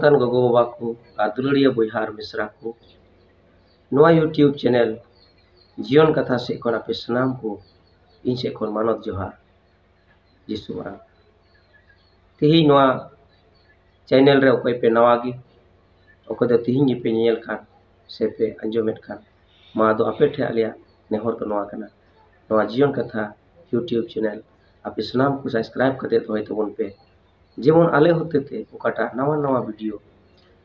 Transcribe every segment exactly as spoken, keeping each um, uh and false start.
ᱛᱟᱱ ᱜᱚᱜᱚ ᱵᱟᱵᱟ ᱠᱚ ᱟᱨ ᱫᱩᱞᱟᱹᱲᱤᱭᱟᱹ ᱵᱚᱭᱦᱟ ᱟᱨ ᱢᱤᱥᱨᱟ ᱠᱚ, ᱱᱚᱣᱟ YouTube ᱪᱮᱱᱮᱞ ᱡᱤᱭᱚᱱ ᱠᱟᱛᱷᱟ ᱥᱮᱫ ᱠᱷᱚᱱ ᱟᱯᱮ ᱥᱟᱱᱟᱢ ᱠᱚ ᱤᱧ ᱥᱮᱫ ᱠᱷᱚᱱ ᱢᱟᱱᱚᱛ ᱡᱚᱦᱟᱨ, ᱡᱤᱥᱩ ᱢᱟᱨᱟᱝ᱾ ᱛᱮᱦᱮᱧ ᱱᱚᱣᱟ ᱪᱮᱱᱮᱞ ᱨᱮ ᱚᱠᱚᱭ ᱯᱮ ᱱᱟᱣᱟ ᱜᱮ, ᱚᱠᱚᱭ ᱫᱚ ᱛᱮᱦᱮᱧ ᱜᱮᱯᱮ ᱧᱮᱧᱮᱞ ᱠᱟᱱ ᱥᱮ ᱯᱮ ᱟᱸᱡᱚᱢᱮᱫ ᱠᱟᱱ, ᱢᱟ ᱫᱚ ᱟᱯᱮ ᱴᱷᱮᱱ ᱟᱞᱮᱭᱟᱜ ᱱᱮᱦᱚᱨ ᱫᱚ ᱱᱚᱣᱟ ᱠᱟᱱᱟ, ᱱᱚᱣᱟ ᱡᱤᱭᱚᱱ ᱠᱟᱛᱷᱟ YouTube ᱪᱮᱱᱮᱞ ᱟᱯᱮ ᱥᱟᱱᱟᱢ ᱠᱚ subscribe ᱠᱟᱛᱮ ᱫᱚᱦᱚᱭ ᱛᱟᱵᱚᱱ ᱯᱮ, ᱡᱮᱢᱚᱱ ᱟᱞᱮ ᱦᱚᱛᱮᱛᱮ ᱚᱠᱟᱴᱟᱜ ᱱᱟᱣᱟ ᱱᱟᱣᱟ ᱵᱷᱤᱰᱤᱭᱳ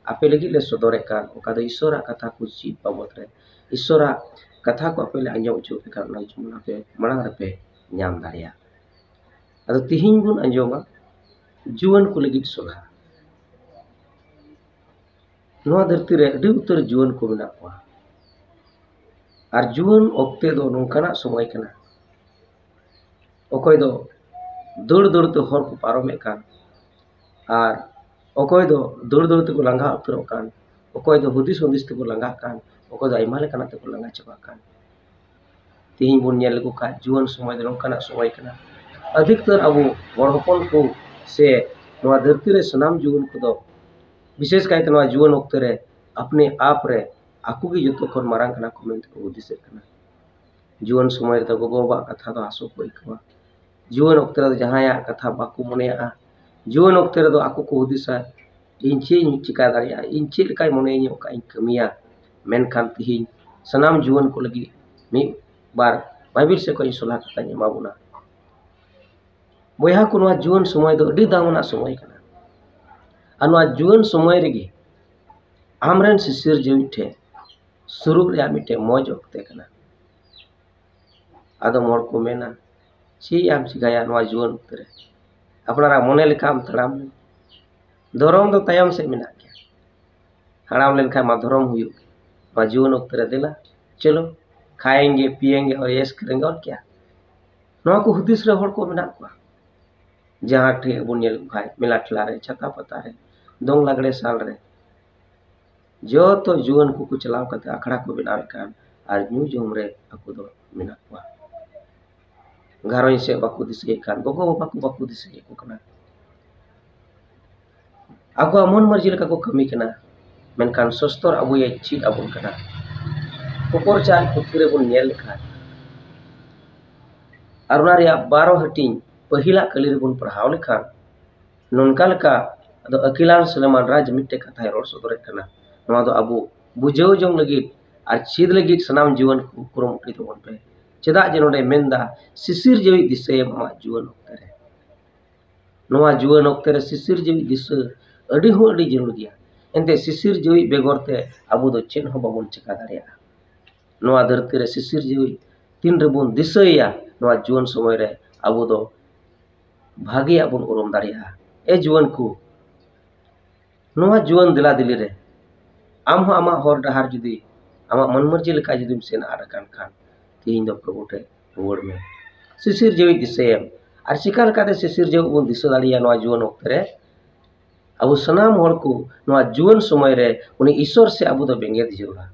ᱟᱯᱮ ᱞᱟᱹᱜᱤᱫ ᱞᱮ ᱥᱚᱫᱚᱨᱮᱫ ᱠᱟᱱ, ᱚᱠᱟ ᱫᱚ ᱤᱥᱚᱨᱟᱜ ᱠᱟᱛᱷᱟ ᱠᱚ ᱪᱮᱫ ᱵᱟᱵᱚᱫ ᱨᱮ, ᱤᱥᱚᱨᱟᱜ ᱠᱟᱛᱷᱟ ᱠᱚ ᱟᱯᱮ ᱞᱮ ᱟᱸᱡᱚᱢ ᱦᱚᱪᱚ ᱯᱮ ᱠᱟᱱ, ᱚᱱᱟ ᱡᱮᱢᱚᱱ ᱟᱯᱮ ᱢᱟᱲᱟᱝ ᱨᱮᱯᱮ ᱧᱟᱢ ᱫᱟᱲᱮᱭᱟᱜ᱾ ᱟᱫᱚ ᱛᱤᱦᱤᱧ ᱵᱚᱱ ᱟᱸᱡᱚᱢᱟ ᱡᱩᱣᱟᱹᱱ ᱠᱚ ᱞᱟᱹᱜᱤᱫ ᱥᱚᱞᱦᱟ᱾ ᱱᱚᱣᱟ ᱫᱷᱟᱹᱨᱛᱤ ᱨᱮ ᱟᱹᱰᱤ ᱩᱛᱟᱹᱨ ᱡᱩᱣᱟᱹᱱ ᱠᱚ ᱢᱮᱱᱟᱜ ᱠᱚᱣᱟ᱾ ᱟᱨ ᱡᱩᱣᱟᱹᱱ ᱚᱠᱛᱮ ᱫᱚ ᱱᱚᱝᱠᱟᱱᱟᱜ ᱥᱚᱢᱚᱭ ᱠᱟᱱᱟ, ᱚᱠᱚᱭ ᱫᱚ ᱫᱟᱹᱲ ᱫᱟᱹᱲ ᱛᱮ ᱦᱚᱨ ᱠᱚ ᱯᱟᱨᱚᱢᱮᱫ ᱠᱟᱱ, ᱟᱨ ᱚᱠᱚᱭ ᱫᱚ ᱫᱟᱹᱲ ᱫᱟᱹᱲ ᱛᱮᱠᱚ ᱞᱟᱸᱜᱟ ᱩᱛᱟᱹᱨᱚᱜ ᱠᱟᱱ, ᱚᱠᱚᱭ ᱫᱚ ᱦᱩᱫᱤᱥ ᱦᱩᱫᱤᱥ ᱛᱮᱠᱚ ᱞᱟᱸᱜᱟᱜ ᱠᱟᱱ, ᱚᱠᱚᱭ ᱫᱚ ᱟᱭᱢᱟ ᱞᱮᱠᱟᱱᱟᱜ ᱛᱮᱠᱚ ᱞᱟᱸᱜᱟ ᱪᱟᱵᱟᱜ ᱠᱟᱱ᱾ ᱛᱮᱦᱮᱧ ᱵᱚᱱ ᱧᱮᱞ ᱞᱮᱠᱚ ᱠᱷᱟᱱ ᱡᱩᱣᱟᱹᱱ ᱥᱚᱢᱚᱭ ᱫᱚ ᱱᱚᱝᱠᱟᱱᱟᱜ ᱥᱚᱢᱚᱭ ᱠᱟᱱᱟ, ᱟᱹᱫᱷᱤᱠᱛᱚᱨ ᱟᱵᱚ ᱦᱚᱲ ᱦᱚᱯᱚᱱ ᱠᱚ ᱥᱮ ᱱᱚᱣᱟ ᱫᱷᱟᱹᱨᱛᱤ ᱨᱮ ᱥᱟᱱᱟᱢ ᱡᱩᱣᱟᱹᱱ ᱠᱚᱫᱚ ᱵᱤᱥᱮᱥ ᱠᱟᱭᱛᱮ ᱱᱚᱣᱟ ᱡᱩᱣᱟᱹᱱ ᱚᱠᱛᱮ ᱨᱮ ᱟᱯᱱᱮ ᱟᱯ ᱨᱮ ᱟᱠᱚ ᱜᱮ ᱡᱚᱛᱚ ᱠᱷᱚᱱ ᱢᱟᱨᱟᱝ ᱠᱟᱱᱟ ᱠᱚ ᱢᱮᱱᱛᱮ ᱠᱚ ᱦᱩᱫᱤᱥᱮᱫ ᱠᱟᱱᱟ᱾ ᱡᱩᱣᱟᱹᱱ ᱥᱚᱢᱚᱭ ᱨᱮᱫᱚ ᱜᱚᱜᱚ-ᱵᱟᱵᱟᱣᱟᱜ ᱠᱟᱛᱷᱟ ᱫᱚ ᱟᱥᱚ ᱠᱚ ᱟᱹᱭᱠᱟᱹᱣᱟ᱾ ᱡᱩᱣᱟᱹᱱ ᱚᱠᱛᱮ ᱨᱮᱫᱚ ᱡᱟᱦᱟᱸᱭᱟᱜ ᱠᱟᱛᱷᱟ ᱵᱟᱠᱚ ᱢᱚᱱᱮᱭᱟᱜᱼᱟ᱾ ᱡᱩᱣᱟᱹᱱ ᱚᱠᱛᱮ ᱨᱮᱫᱚ ᱟᱠᱚ ᱠᱚ ᱦᱩᱫᱤᱥᱟ, "ᱤᱧ ᱪᱮᱫ ᱤᱧ ᱪᱤᱠᱟ ᱫᱟᱲᱮᱭᱟᱜᱼᱟ, ᱤᱧ ᱪᱮᱫ ᱞᱮᱠᱟᱭ ᱢᱚᱱᱮᱭᱟᱹᱧ, ᱚᱱᱠᱟᱧ ᱠᱟᱹᱢᱤᱭᱟ᱾" ᱢᱮᱱᱠᱷᱟᱱ ᱛᱤᱦᱤᱧ ᱥᱟᱱᱟᱢ ᱡᱩᱣᱟᱹᱱ ᱠᱚ ᱞᱟᱹᱜᱤᱫ ᱢᱤᱫ ᱵᱟᱨ ᱵᱟᱭᱵᱮᱞ ᱥᱮᱫ ᱠᱷᱚᱱ ᱤᱧ ᱥᱚᱞᱦᱟ ᱠᱟᱛᱷᱟᱧ ᱮᱢᱟ ᱵᱚᱱᱟ᱾ ᱵᱚᱭᱦᱟ ᱠᱚ, ᱱᱚᱣᱟ ᱡᱩᱣᱟᱹᱱ ᱥᱚᱢᱚᱭ ᱫᱚ ᱟᱹᱰᱤ ᱫᱟᱢᱟᱱᱟᱜ ᱥᱚᱢᱚᱭ ᱠᱟᱱᱟ᱾ ᱟᱨ ᱱᱚᱣᱟ ᱡᱩᱣᱟᱹᱱ ᱥᱚᱢᱚᱭ ᱨᱮᱜᱮ ᱟᱢᱨᱮᱱ ᱥᱤᱥᱤᱨ ᱡᱟᱹᱣᱤᱡ ᱴᱷᱮᱱ ᱥᱩᱨᱩᱜ ᱨᱮᱭᱟᱜ ᱢᱤᱫᱴᱮᱱ ᱢᱚᱡᱽ ᱚᱠᱛᱮ ᱠᱟᱱᱟ᱾ ᱟᱫᱚᱢ ᱦᱚᱲ ᱠᱚ ᱢᱮᱱᱟ, "ᱪᱮᱫ ᱮᱢ ᱪᱤᱠᱟᱹᱭᱟ ᱱᱚᱣᱟ ᱡᱩᱣᱟᱹᱱ ᱚᱠᱛᱮ ᱨᱮ? ᱟᱯᱱᱟᱨᱟᱜ ᱢᱚᱱᱮ ᱞᱮᱠᱟᱢ ᱛᱟᱲᱟᱢ ᱢᱮ, ᱫᱷᱚᱨᱚᱢ ᱫᱚ ᱛᱟᱭᱚᱢ ᱥᱮᱫ ᱢᱮᱱᱟᱜ ᱜᱮᱭᱟ, ᱦᱟᱲᱟᱢ ᱞᱮᱱᱠᱷᱟᱱ ᱢᱟ ᱫᱷᱚᱨᱚᱢ ᱦᱩᱭᱩᱜ ᱜᱮ, ᱱᱚᱣᱟ ᱡᱩᱣᱟᱹᱱ ᱚᱠᱛᱮ ᱨᱮ ᱫᱮᱞᱟ, ᱪᱚᱞᱚ, ᱠᱷᱟᱭᱮᱝᱜᱮ, ᱯᱤᱭᱮᱝᱜᱮ ᱚᱨ ᱮᱥ ᱠᱟᱨᱮᱝᱜᱮ, ᱚᱨ ᱠᱮᱭᱟ?" ᱱᱚᱣᱟ ᱠᱚ ᱦᱩᱫᱤᱥ ᱨᱮ ᱦᱚᱲ ᱠᱚ ᱢᱮᱱᱟᱜ ᱠᱚᱣᱟ᱾ ᱡᱟᱦᱟᱸ ᱴᱷᱮᱱ ᱵᱚᱱ ᱧᱮᱞ ᱠᱚ ᱠᱷᱟᱱ ᱢᱮᱞᱟ ᱴᱷᱮᱞᱟ ᱨᱮ, ᱪᱷᱟᱛᱟ ᱯᱟᱛᱟ ᱨᱮ, ᱫᱚᱝ ᱞᱟᱜᱽᱲᱮ ᱥᱟᱞ ᱨᱮ ᱡᱚᱛᱚ ᱡᱩᱣᱟᱹᱱ ᱠᱚᱠᱚ ᱪᱟᱞᱟᱣ ᱠᱟᱛᱮ ᱟᱠᱷᱲᱟ ᱠᱚ ᱵᱮᱱᱟᱣᱮᱫ ᱠᱟᱱ ᱟᱨ ᱧᱩ ᱡᱚᱢ ᱨᱮ ᱟᱠᱚ ᱫᱚ ᱢᱮᱱᱟᱜ ᱠᱚᱣᱟ᱾ ᱜᱷᱟᱨᱚᱸᱡᱽ ᱥᱮᱫ ᱵᱟᱠᱚ ᱫᱤᱥᱟᱹᱭᱮᱫ ᱠᱟᱱ, ᱜᱚᱜᱚ ᱵᱟᱵᱟ ᱠᱚ ᱵᱟᱠᱚ ᱫᱤᱥᱟᱹᱭᱮᱫ ᱠᱚ ᱠᱟᱱᱟ᱾ ᱟᱠᱚᱣᱟᱜ ᱢᱚᱱ ᱢᱟᱹᱨᱡᱤ ᱞᱮᱠᱟ ᱠᱚ ᱠᱟᱹᱢᱤ ᱠᱟᱱᱟ, ᱢᱮᱱᱠᱷᱟᱱ ᱥᱚᱥᱛᱚᱨ ᱟᱵᱚᱭ ᱪᱮᱫ ᱟᱵᱚᱱ ᱠᱟᱱᱟ᱾ ᱠᱚᱯᱚᱨ ᱪᱟᱞ ᱯᱩᱛᱷᱤ ᱨᱮᱵᱚᱱ ᱧᱮᱞ ᱞᱮᱠᱷᱟᱱ, ᱟᱨ ᱚᱱᱟ ᱨᱮᱭᱟᱜ ᱵᱟᱨᱚ ᱦᱟᱹᱴᱤᱧ ᱯᱟᱹᱦᱤᱞᱟᱜ ᱠᱟᱹᱞᱤ ᱨᱮᱵᱚᱱ ᱯᱟᱲᱦᱟᱣ ᱞᱮᱠᱷᱟᱱ, ᱱᱚᱝᱠᱟ ᱞᱮᱠᱟ ᱟᱫᱚ ᱟᱹᱠᱤᱞᱟᱱ ᱥᱩᱞᱮᱢᱟᱱ ᱨᱟᱡᱽ ᱢᱤᱫᱴᱮᱡ ᱠᱟᱛᱷᱟᱭ ᱨᱚᱲ ᱥᱚᱫᱚᱨᱮᱫ ᱠᱟᱱᱟ᱾ ᱱᱚᱣᱟ ᱫᱚ ᱟᱵᱚ ᱵᱩᱡᱷᱟᱹᱣ ᱡᱚᱝ ᱞᱟᱹᱜᱤᱫ ᱟᱨ ᱪᱮᱫ ᱞᱟᱹᱜᱤᱫ ᱥᱟᱱᱟᱢ ᱡᱩᱣᱟᱹᱱ ᱠᱚ ᱠᱩᱨᱩᱢᱩᱴᱩᱭ ᱛᱟᱵᱚᱱ ᱯᱮ᱾ ᱪᱮᱫᱟᱜ ᱡᱮ ᱱᱚᱰᱮ ᱢᱮᱱᱫᱟ, ᱥᱤᱥᱤᱨ ᱡᱟᱹᱣᱤᱡ ᱫᱤᱥᱟᱹᱭᱮᱢ ᱟᱢᱟᱜ ᱡᱩᱣᱟᱹᱱ ᱚᱠᱛᱮ ᱨᱮ᱾ ᱱᱚᱣᱟ ᱡᱩᱣᱟᱹᱱ ᱚᱠᱛᱮ ᱨᱮ ᱥᱤᱥᱤᱨ ᱡᱟᱹᱣᱤᱡ ᱫᱤᱥᱟᱹ ᱟᱹᱰᱤ ᱦᱚᱸ ᱟᱹᱰᱤ ᱡᱟᱹᱨᱩᱲ ᱜᱮᱭᱟ᱾ ᱮᱱᱛᱮ ᱥᱤᱥᱤᱨ ᱡᱟᱹᱣᱤᱡ ᱵᱮᱜᱚᱨ ᱛᱮ ᱟᱵᱚ ᱫᱚ ᱪᱮᱫ ᱦᱚᱸ ᱵᱟᱵᱚᱱ ᱪᱮᱠᱟ ᱫᱟᱲᱮᱭᱟᱜᱼᱟ᱾ ᱱᱚᱣᱟ ᱫᱷᱟᱹᱨᱛᱤ ᱨᱮ ᱥᱤᱥᱤᱨ ᱡᱟᱹᱣᱤᱡ ᱛᱤᱱ ᱨᱮᱵᱚᱱ ᱫᱤᱥᱟᱹᱭᱟ, ᱱᱚᱣᱟ ᱡᱩᱣᱟᱹᱱ ᱥᱚᱢᱚᱭ ᱨᱮ ᱟᱵᱚ ᱫᱚ ᱵᱷᱟᱜᱮᱭᱟᱜ ᱵᱚᱱ ᱩᱨᱩᱢ ᱫᱟᱲᱮᱭᱟᱜᱼᱟ᱾ ᱮ ᱡᱩᱣᱟᱹᱱ ᱠᱚ, ᱱᱚᱣᱟ ᱡᱩᱣᱟᱹᱱ ᱫᱮᱞᱟ ᱫᱮᱞᱤ ᱨᱮ ᱟᱢ ᱦᱚᱸ ᱟᱢᱟᱜ ᱦᱚᱨ ᱰᱟᱦᱟᱨ ᱡᱩᱫᱤ ᱟᱢᱟᱜ ᱢᱚᱱ ᱢᱟᱹᱨᱡᱤ ᱞᱮᱠᱟ ᱡᱩᱫᱤᱢ ᱥᱮᱱ ᱟᱫ ᱟᱠᱟᱱ ᱠᱷᱟᱱ, ᱛᱮᱦᱮᱧ ᱫᱚ ᱯᱨᱚᱵᱷᱩ ᱴᱷᱮᱱ ᱨᱩᱣᱟᱹᱲ ᱢᱮ᱾ ᱥᱤᱥᱤᱨ ᱡᱟᱹᱣᱤᱡ ᱫᱤᱥᱟᱹᱭᱮᱢ᱾ ᱟᱨ ᱪᱤᱠᱟ ᱞᱮᱠᱟᱛᱮ ᱥᱤᱥᱤᱨ ᱡᱟᱹᱣᱤᱡ ᱵᱚᱱ ᱫᱤᱥᱟᱹ ᱫᱟᱲᱮᱭᱟᱜᱼᱟ ᱱᱚᱣᱟ ᱡᱩᱣᱟᱹᱱ ᱚᱠᱛᱮ ᱨᱮ? ᱟᱵᱚ ᱥᱟᱱᱟᱢ ᱦᱚᱲ ᱠᱚ ᱱᱚᱣᱟ ᱡᱩᱣᱟᱹᱱ ᱥᱚᱢᱚᱭ ᱨᱮ ᱩᱱᱤ ᱤᱥᱚᱨ ᱥᱮ ᱟᱵᱚ ᱫᱚ ᱵᱮᱸᱜᱮᱫ ᱡᱟᱹᱨᱩᱲᱟ᱾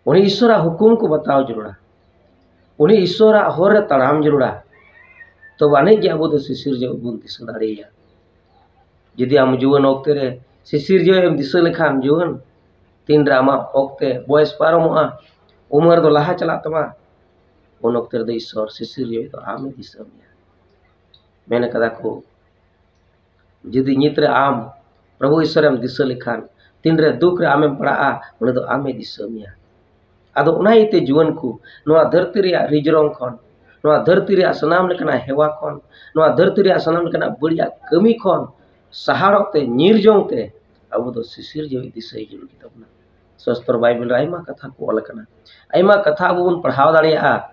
ᱩᱱᱤ ᱤᱥᱚᱨᱟᱜ ᱦᱩᱠᱩᱢ ᱠᱚ ᱵᱟᱛᱟᱣ ᱡᱟᱹᱨᱩᱲᱟ᱾ ᱩᱱᱤ ᱤᱥᱚᱨᱟᱜ ᱦᱚᱨ ᱨᱮ ᱛᱟᱲᱟᱢ ᱡᱟᱹᱨᱩᱲᱟ᱾ ᱛᱚᱵᱮ ᱟᱹᱱᱤᱡ ᱜᱮ ᱟᱵᱚ ᱫᱚ ᱥᱤᱥᱤᱨ ᱡᱟᱹᱣᱤᱡ ᱵᱚᱱ ᱫᱤᱥᱟᱹ ᱫᱟᱲᱮᱭᱟᱭᱟ᱾ ᱡᱩᱫᱤ ᱟᱢ ᱡᱩᱣᱟᱹᱱ ᱚᱠᱛᱮ ᱨᱮ ᱥᱤᱥᱤᱨ ᱡᱟᱹᱣᱤᱡ ᱮᱢ ᱫᱤᱥᱟᱹ ᱞᱮᱠᱷᱟᱱ, ᱡᱩᱣᱟᱹᱱ, ᱛᱤᱱᱨᱮ ᱟᱢᱟᱜ ᱚᱠᱛᱮ ᱵᱚᱭᱮᱥ ᱯᱟᱨᱚᱢᱚᱜᱼᱟ, ᱩᱢᱮᱨ ᱫᱚ ᱞᱟᱦᱟ ᱪᱟᱞᱟᱜ ᱛᱟᱢᱟ, ᱩᱱ ᱚᱠᱛᱮ ᱨᱮᱫᱚ ᱤᱥᱚᱨ ᱥᱤᱥᱤᱨ ᱡᱟᱹᱣᱤᱡ ᱫᱚ ᱟᱢᱮ ᱫᱤᱥᱟᱹ ᱢᱮᱭᱟ᱾ ᱢᱮᱱ ᱠᱟᱫᱟ ᱠᱚ, ᱡᱩᱫᱤ ᱧᱤᱛ ᱨᱮ ᱟᱢ ᱯᱨᱚᱵᱷᱩ ᱤᱥᱚᱨᱮᱢ ᱫᱤᱥᱟᱹ ᱞᱮᱠᱷᱟᱱ, ᱛᱤᱱᱨᱮ ᱫᱩᱠ ᱨᱮ ᱟᱢᱮᱢ ᱯᱟᱲᱟᱜᱼᱟ, ᱩᱱᱤ ᱫᱚ ᱟᱢᱮ ᱫᱤᱥᱟᱹ ᱢᱮᱭᱟ᱾ ᱟᱫᱚ ᱚᱱᱟ ᱤᱭᱟᱹᱛᱮ ᱡᱩᱣᱟᱹᱱ ᱠᱚ, ᱱᱚᱣᱟ ᱫᱷᱟᱹᱨᱛᱤ ᱨᱮᱭᱟᱜ ᱨᱤᱡᱽᱨᱚᱝ ᱠᱷᱚᱱ, ᱱᱚᱣᱟ ᱫᱷᱟᱹᱨᱛᱤ ᱨᱮᱭᱟᱜ ᱥᱟᱱᱟᱢ ᱞᱮᱠᱟᱱᱟᱜ ᱦᱮᱣᱟ ᱠᱷᱚᱱ, ᱱᱚᱣᱟ ᱫᱷᱟᱹᱨᱛᱤ ᱨᱮᱭᱟᱜ ᱥᱟᱱᱟᱢ ᱞᱮᱠᱟᱱᱟᱜ ᱵᱟᱹᱲᱤᱡᱟᱜ ᱠᱟᱹᱢᱤ ᱠᱷᱚᱱ ᱥᱟᱦᱟᱲᱚᱜ ᱛᱮ, ᱧᱤᱨ ᱡᱚᱝ ᱛᱮ ᱟᱵᱚ ᱫᱚ ᱥᱤᱥᱤᱨ ᱡᱟᱹᱣᱤᱡ ᱫᱤᱥᱟᱹᱭ ᱡᱟᱹᱨᱩᱲ ᱜᱮ ᱛᱟᱵᱚᱱᱟ᱾ ᱥᱚᱥᱛᱨᱚ ᱵᱟᱭᱵᱮᱞ ᱨᱮ ᱟᱭᱢᱟ ᱠᱟᱛᱷᱟ ᱠᱚ ᱚᱞ ᱟᱠᱟᱱᱟ, ᱟᱭᱢᱟ ᱠᱟᱛᱷᱟ ᱟᱵᱚ ᱵᱚᱱ ᱯᱟᱲᱦᱟᱣ ᱫᱟᱲᱮᱭᱟᱜᱼᱟ᱾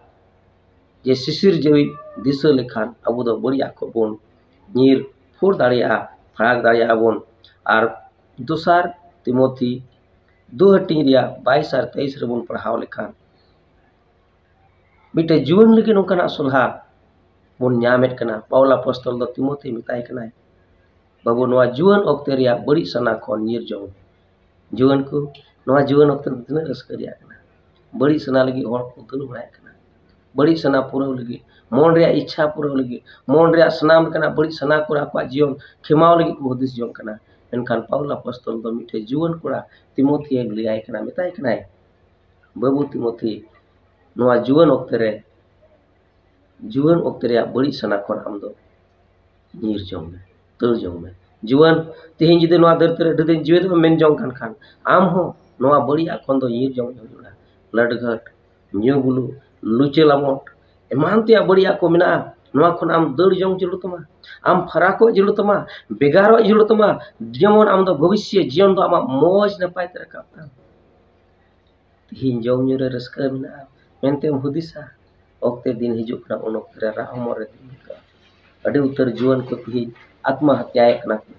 ᱡᱮ ᱥᱤᱥᱤᱨ ᱡᱟᱹᱣᱤᱡ ᱫᱤᱥᱟᱹ ᱞᱮᱠᱷᱟᱱ ᱟᱵᱚ ᱫᱚ ᱵᱟᱹᱲᱤᱡᱟᱜ ᱠᱷᱚᱱ ᱵᱚᱱ ᱧᱤᱨ ᱯᱷᱩᱨ ᱫᱟᱲᱮᱭᱟᱜᱼᱟ, ᱯᱷᱟᱲᱟᱠ ᱫᱟᱲᱮᱭᱟᱜᱼᱟ ᱵᱚᱱ᱾ ᱟᱨ ᱫᱚᱥᱟᱨ ᱛᱤᱢᱳᱛᱷᱤ ᱫᱩ ᱦᱟᱹᱴᱤᱧ ᱨᱮᱭᱟᱜ ᱵᱟᱭᱤᱥ ᱟᱨ ᱛᱮᱭᱤᱥ ᱨᱮᱵᱚᱱ ᱯᱟᱲᱦᱟᱣ ᱞᱮᱠᱷᱟᱱ, ᱢᱤᱫᱴᱮᱡ ᱡᱩᱣᱟᱹᱱ ᱞᱟᱹᱜᱤᱫ ᱱᱚᱝᱠᱟᱱᱟᱜ ᱥᱚᱞᱦᱟ ᱵᱚᱱ ᱧᱟᱢᱮᱫ ᱠᱟᱱᱟ᱾ ᱯᱟᱣᱞᱟ ᱟᱯᱚᱥᱛᱚᱞ ᱫᱚ ᱛᱤᱢᱳᱛᱷᱤ ᱢᱮᱛᱟᱭ ᱠᱟᱱᱟᱭ, "ᱵᱟᱹᱵᱩ, ᱱᱚᱣᱟ ᱡᱩᱣᱟᱹᱱ ᱚᱠᱛᱮ ᱨᱮᱭᱟᱜ ᱵᱟᱹᱲᱤᱡ ᱥᱟᱱᱟ ᱠᱷᱚᱱ ᱧᱤᱨ ᱡᱚᱝ ᱢᱮ᱾" ᱡᱩᱣᱟᱹᱱ ᱠᱚ, ᱱᱚᱣᱟ ᱡᱩᱣᱟᱹᱱ ᱚᱠᱛᱮ ᱫᱚ ᱛᱤᱱᱟᱹᱜ ᱨᱟᱹᱥᱠᱟᱹ ᱨᱮᱭᱟᱜ ᱠᱟᱱᱟ᱾ ᱵᱟᱹᱲᱤᱡ ᱥᱟᱱᱟ ᱞᱟᱹᱜᱤᱫ ᱦᱚᱲ ᱠᱚ ᱫᱟᱹᱲ ᱵᱟᱲᱟᱭᱮᱫ ᱠᱟᱱᱟ᱾ ᱵᱟᱹᱲᱤᱡ ᱥᱟᱱᱟ ᱯᱩᱨᱟᱹᱣ ᱞᱟᱹᱜᱤᱫ, ᱢᱚᱱ ᱨᱮᱭᱟᱜ ᱤᱪᱪᱷᱟ ᱯᱩᱨᱟᱹᱣ ᱞᱟᱹᱜᱤᱫ, ᱢᱚᱱ ᱨᱮᱭᱟᱜ ᱥᱟᱱᱟᱢ ᱞᱮᱠᱟᱱᱟᱜ ᱵᱟᱹᱲᱤᱡ ᱥᱟᱱᱟ ᱠᱚᱨᱮ ᱟᱠᱚᱣᱟᱜ ᱡᱤᱭᱚᱱ ᱠᱷᱮᱢᱟᱣ ᱞᱟᱹᱜᱤᱫ ᱠᱚ ᱦᱩᱫᱤᱥ ᱡᱚᱝ ᱠᱟᱱᱟ᱾ ᱢᱮᱱᱠᱷᱟᱱ ᱯᱟᱣᱩᱞ ᱟᱯᱚᱥᱛᱚᱞ ᱫᱚ ᱢᱤᱫᱴᱮᱱ ᱡᱩᱣᱟᱹᱱ ᱠᱚᱲᱟ ᱛᱤᱢᱳᱛᱷᱤᱭᱮ ᱞᱟᱹᱭᱟᱭ ᱠᱟᱱᱟ, ᱢᱮᱛᱟᱭ ᱠᱟᱱᱟᱭ, "ᱵᱟᱹᱵᱩ ᱛᱤᱢᱳᱛᱷᱤ, ᱱᱚᱣᱟ ᱡᱩᱣᱟᱹᱱ ᱚᱠᱛᱮ ᱨᱮ, ᱡᱩᱣᱟᱹᱱ ᱚᱠᱛᱮ ᱨᱮᱭᱟᱜ ᱵᱟᱹᱲᱤᱡ ᱥᱟᱱᱟ ᱠᱷᱚᱱ ᱟᱢ ᱫᱚ ᱧᱤᱨ ᱡᱚᱝ ᱢᱮ, ᱫᱟᱹᱲ ᱡᱚᱝ ᱢᱮ᱾ ᱡᱩᱣᱟᱹᱱ, ᱛᱮᱦᱮᱧ ᱡᱩᱫᱤ ᱱᱚᱣᱟ ᱫᱷᱟᱹᱨᱛᱤ ᱨᱮ ᱟᱹᱰᱤ ᱫᱤᱱ ᱡᱤᱣᱮᱫ ᱮᱢ ᱢᱮᱱ ᱡᱚᱝ ᱠᱟᱱ ᱠᱷᱟᱱ, ᱟᱢ ᱦᱚᱸ ᱱᱚᱣᱟ ᱵᱟᱹᱲᱤᱡᱟᱜ ᱠᱷᱚᱱ ᱫᱚ ᱧᱤᱨ ᱡᱚᱝ ᱦᱩᱭᱩᱜᱼᱟ᱾ ᱞᱟᱹᱰᱜᱷᱟᱹᱴ, ᱧᱩ ᱵᱩᱞᱩ, ᱞᱩᱪᱟᱹ ᱞᱟᱢᱚᱴ, ᱮᱢᱟᱱ ᱛᱮᱭᱟᱜ ᱵᱟᱹᱲᱤᱡᱟᱜ ᱠᱚ ᱢᱮᱱᱟᱜᱼᱟ, ᱱᱚᱣᱟ ᱠᱷᱚᱱ ᱟᱢ ᱫᱟᱹᱲ ᱡᱚᱝ ᱡᱟᱹᱨᱩᱲ ᱛᱟᱢᱟ, ᱟᱢ ᱯᱷᱟᱨᱟᱠᱚᱜ ᱡᱟᱹᱨᱩᱲ ᱛᱟᱢᱟ, ᱵᱷᱮᱜᱟᱨᱚᱜ ᱡᱟᱹᱨᱩᱲ ᱛᱟᱢᱟ, ᱡᱮᱢᱚᱱ ᱟᱢ ᱫᱚ ᱵᱷᱚᱵᱤᱥᱥᱚ ᱡᱤᱭᱚᱱ ᱫᱚ ᱟᱢᱟᱜ ᱢᱚᱡᱽ ᱱᱟᱯᱟᱭ ᱛᱮ ᱨᱟᱠᱟᱵ ᱛᱟᱢ᱾ ᱛᱤᱦᱤᱧ ᱡᱚᱢ ᱧᱩ ᱨᱮ ᱨᱟᱹᱥᱠᱟᱹ ᱢᱮᱱᱟᱜᱼᱟ ᱢᱮᱱᱛᱮᱢ ᱦᱩᱫᱤᱥᱟ, ᱚᱠᱛᱮ ᱫᱤᱱ ᱦᱤᱡᱩᱜ ᱠᱟᱱᱟ, ᱩᱱ ᱚᱠᱛᱮ ᱨᱮ ᱨᱟᱜ ᱦᱚᱢᱚᱨ ᱨᱮ ᱫᱤᱱ ᱞᱮᱠᱟ᱾ ᱟᱹᱰᱤ ᱩᱛᱟᱹᱨ ᱡᱩᱣᱟᱹᱱ ᱠᱚ ᱛᱤᱦᱤᱧ ᱟᱛᱢᱟ ᱦᱟᱛᱭᱟᱭᱮᱫ ᱠᱟᱱᱟ ᱠᱚ᱾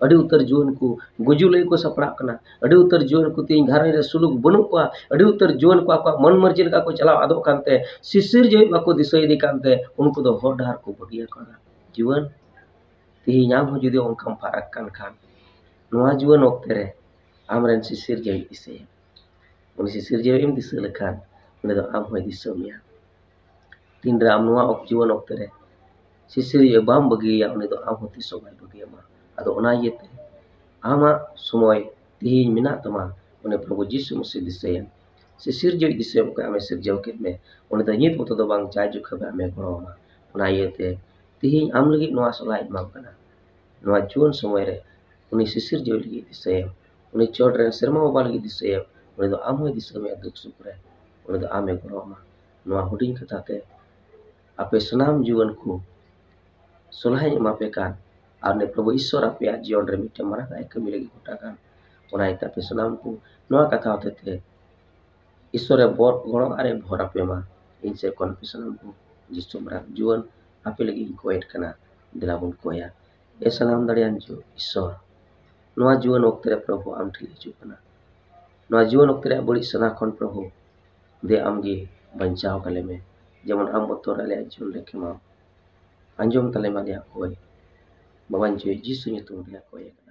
ᱟᱹᱰᱤ ᱩᱛᱟᱹᱨ ᱡᱩᱣᱟᱹᱱ ᱠᱚ ᱜᱩᱡᱩᱜ ᱞᱟᱹᱜᱤᱫ ᱠᱚ ᱥᱟᱯᱲᱟᱜ ᱠᱟᱱᱟ᱾ ᱟᱹᱰᱤ ᱩᱛᱟᱹᱨ ᱡᱩᱣᱟᱹᱱ ᱠᱚ ᱛᱤᱦᱤᱧ ᱜᱷᱟᱨᱚᱸᱡᱽ ᱨᱮ ᱥᱩᱞᱩᱠ ᱵᱟᱹᱱᱩᱜ ᱠᱚᱣᱟ᱾ ᱟᱹᱰᱤ ᱩᱛᱟᱹᱨ ᱡᱩᱣᱟᱹᱱ ᱠᱚ ᱟᱠᱚᱣᱟᱜ ᱢᱚᱱ ᱢᱟᱹᱨᱡᱤ ᱞᱮᱠᱟ ᱠᱚ ᱪᱟᱞᱟᱣ ᱟᱫᱚᱜ ᱠᱟᱱᱛᱮ, ᱥᱤᱥᱤᱨ ᱡᱟᱹᱣᱤᱡ ᱵᱟᱠᱚ ᱫᱤᱥᱟᱹ ᱤᱫᱤ ᱠᱟᱱᱛᱮ, ᱩᱱᱠᱩ ᱫᱚ ᱦᱚᱨ ᱰᱟᱦᱟᱨ ᱠᱚ ᱵᱟᱹᱜᱤᱭᱟᱠᱟᱫᱟ᱾ ᱡᱩᱣᱟᱹᱱ, ᱛᱤᱦᱤᱧ ᱟᱢ ᱦᱚᱸ ᱡᱩᱫᱤ ᱚᱱᱠᱟᱢ ᱯᱷᱟᱨᱟᱠ ᱠᱟᱱ ᱠᱷᱟᱱ, ᱱᱚᱣᱟ ᱡᱩᱣᱟᱹᱱ ᱚᱠᱛᱮ ᱨᱮ ᱟᱢᱨᱮᱱ ᱥᱤᱥᱤᱨ ᱡᱟᱹᱣᱤᱡ ᱫᱤᱥᱟᱹᱭᱮᱢ᱾ ᱩᱱᱤ ᱥᱤᱥᱤᱨ ᱡᱟᱹᱣᱤᱡ ᱮᱢ ᱫᱤᱥᱟᱹ ᱞᱮᱠᱷᱟᱱ, ᱩᱱᱤ ᱫᱚ ᱟᱢ ᱦᱚᱸᱭ ᱫᱤᱥᱟᱹ ᱢᱮᱭᱟ᱾ ᱛᱤᱱᱨᱮ ᱟᱢ ᱱᱚᱣᱟ ᱚᱠ-, ᱡᱩᱣᱟᱹᱱ ᱚᱠᱛᱮ ᱨᱮ ᱥᱤᱥᱤᱨ ᱡᱟᱹᱣᱤᱡ ᱵᱟᱢ ᱵᱟᱹᱜᱤᱭᱮᱭᱟ, ᱩᱱᱤ ᱫᱚ ᱟᱢ ᱦᱚᱸ ᱛᱤᱥ ᱦᱚᱸ ᱵᱟᱭ ᱵᱟᱹᱜᱤᱭᱟᱢᱟ᱾ ᱟᱫᱚ ᱚᱱᱟ ᱤᱭᱟᱹᱛᱮ ᱟᱢᱟᱜ ᱥᱚᱢᱚᱭ ᱛᱤᱦᱤᱧ ᱢᱮᱱᱟᱜ ᱛᱟᱢᱟ, ᱩᱱᱤ ᱯᱨᱚᱵᱷᱩ ᱡᱤᱥᱩ ᱢᱟᱹᱥᱤ ᱫᱤᱥᱟᱹᱭᱮᱢ᱾ ᱥᱤᱥᱤᱨ ᱡᱟᱹᱣᱤᱡ ᱫᱤᱥᱟᱹᱭᱮᱢ, ᱚᱠᱚᱭ ᱟᱢᱮ ᱥᱤᱨᱡᱟᱹᱣ ᱠᱮᱫ ᱢᱮ, ᱩᱱᱤ ᱫᱚ ᱱᱤᱛ ᱢᱚᱛᱚ ᱫᱚ ᱵᱟᱝ, ᱡᱟᱭ ᱡᱩᱜᱽ ᱦᱟᱹᱵᱤᱡ ᱟᱢᱮ ᱜᱚᱲᱚ ᱟᱢᱟ᱾ ᱚᱱᱟ ᱤᱭᱟᱹᱛᱮ ᱛᱤᱦᱤᱧ ᱟᱢ ᱞᱟᱹᱜᱤᱫ ᱱᱚᱣᱟ ᱥᱚᱞᱦᱟᱭ ᱮᱢᱟᱢ ᱠᱟᱱᱟ᱾ ᱱᱚᱣᱟ ᱡᱩᱣᱟᱹᱱ ᱥᱚᱢᱚᱭ ᱨᱮ ᱩᱱᱤ ᱥᱤᱥᱤᱨ ᱡᱟᱹᱣᱤᱡ ᱞᱟᱹᱜᱤᱫ ᱫᱤᱥᱟᱹᱭᱮᱢ, ᱩᱱᱤ ᱪᱚᱴ ᱨᱮᱱ ᱥᱮᱨᱢᱟ ᱵᱟᱵᱟ ᱞᱟᱹᱜᱤᱫ ᱫᱤᱥᱟᱹᱭᱮᱢ, ᱩᱱᱤ ᱫᱚ ᱟᱢ ᱦᱚᱸᱭ ᱫᱤᱥᱟᱹ ᱢᱮᱭᱟ ᱫᱩᱠ ᱥᱩᱠ ᱨᱮ, ᱩᱱᱤ ᱫᱚ ᱟᱢᱮ ᱜᱚᱲᱚ ᱟᱢᱟ᱾ ᱱᱚᱣᱟ ᱦᱩᱰᱤᱧ ᱠᱟᱛᱷᱟ ᱛᱮ ᱟᱯᱮ ᱥᱟᱱᱟᱢ ᱡᱩᱣᱟᱹᱱ ᱠᱚ ᱥᱚᱞᱦᱟᱧ ᱮᱢᱟ ᱯᱮ ᱠᱟᱱ, ᱟᱨ ᱩᱱᱤ ᱯᱨᱚᱵᱷᱩ ᱤᱥᱥᱚᱨ ᱟᱯᱮᱭᱟᱜ ᱡᱤᱭᱚᱱ ᱨᱮ ᱢᱤᱫᱴᱮᱱ ᱢᱟᱨᱟᱝ ᱟᱜ ᱮ ᱠᱟᱹᱢᱤ ᱞᱟᱹᱜᱤᱫ ᱜᱚᱴᱟ ᱠᱟᱱ᱾ ᱚᱱᱟ ᱤᱭᱟᱹᱛᱮ ᱟᱯᱮ ᱥᱟᱱᱟᱢ ᱠᱚ ᱱᱚᱣᱟ ᱠᱟᱛᱷᱟ ᱦᱚᱛᱮ ᱛᱮ ᱤᱥᱥᱚᱨᱮ ᱵᱚᱨ ᱜᱚᱲᱚ ᱟᱨᱮ ᱵᱷᱚᱨ ᱟᱯᱮ ᱢᱟ᱾ ᱤᱧ ᱥᱮᱫ ᱠᱷᱚᱱ ᱟᱯᱮ ᱥᱟᱱᱟᱢ ᱠᱚ ᱡᱤᱥᱩ ᱢᱟᱨᱟᱝ ᱡᱩᱣᱟᱹᱱ ᱟᱯᱮ ᱞᱟᱹᱜᱤᱫ ᱤᱧ ᱠᱚᱭᱮᱫ ᱠᱟᱱᱟ, ᱫᱮᱞᱟ ᱵᱚᱱ ᱠᱚᱭᱟ᱾ ᱮ ᱥᱟᱱᱟᱢ ᱫᱟᱲᱮᱭᱟᱱ ᱡᱩ-, ᱤᱥᱥᱚᱨ, ᱱᱚᱣᱟ ᱡᱩᱣᱟᱹᱱ ᱚᱠᱛᱮ ᱨᱮ ᱯᱨᱚᱵᱷᱩ ᱟᱢ ᱴᱷᱮᱱ ᱦᱤᱡᱩᱜ ᱠᱟᱱᱟ᱾ ᱱᱚᱣᱟ ᱡᱩᱣᱟᱹᱱ ᱚᱠᱛᱮ ᱨᱮᱭᱟᱜ ᱵᱟᱹᱲᱤᱡ ᱥᱟᱱᱟ ᱠᱷᱚᱱ ᱯᱨᱚᱵᱷᱩ ᱫᱮ ᱟᱢᱜᱮ ᱵᱟᱧᱪᱟᱣ ᱠᱟᱞᱮ ᱢᱮ, ᱡᱮᱢᱚᱱ ᱟᱢ ᱵᱚᱛᱚᱨ ᱟᱞᱮᱭᱟᱜ ᱡᱤᱭᱚᱱ ᱨᱮ ᱠᱷᱮᱢᱟᱣ᱾ ᱟᱸᱡᱚᱢ ᱛᱟᱞᱮ ᱢᱟ ᱟᱞᱮᱭᱟᱜ ᱠᱚᱭ᱾ ᱵᱟᱵᱟᱧ ᱪᱚᱭ ᱡᱤᱥᱩ ᱧᱩᱛᱩᱢ ᱛᱮᱞᱮ ᱠᱚᱭ ᱠᱟᱱᱟ᱾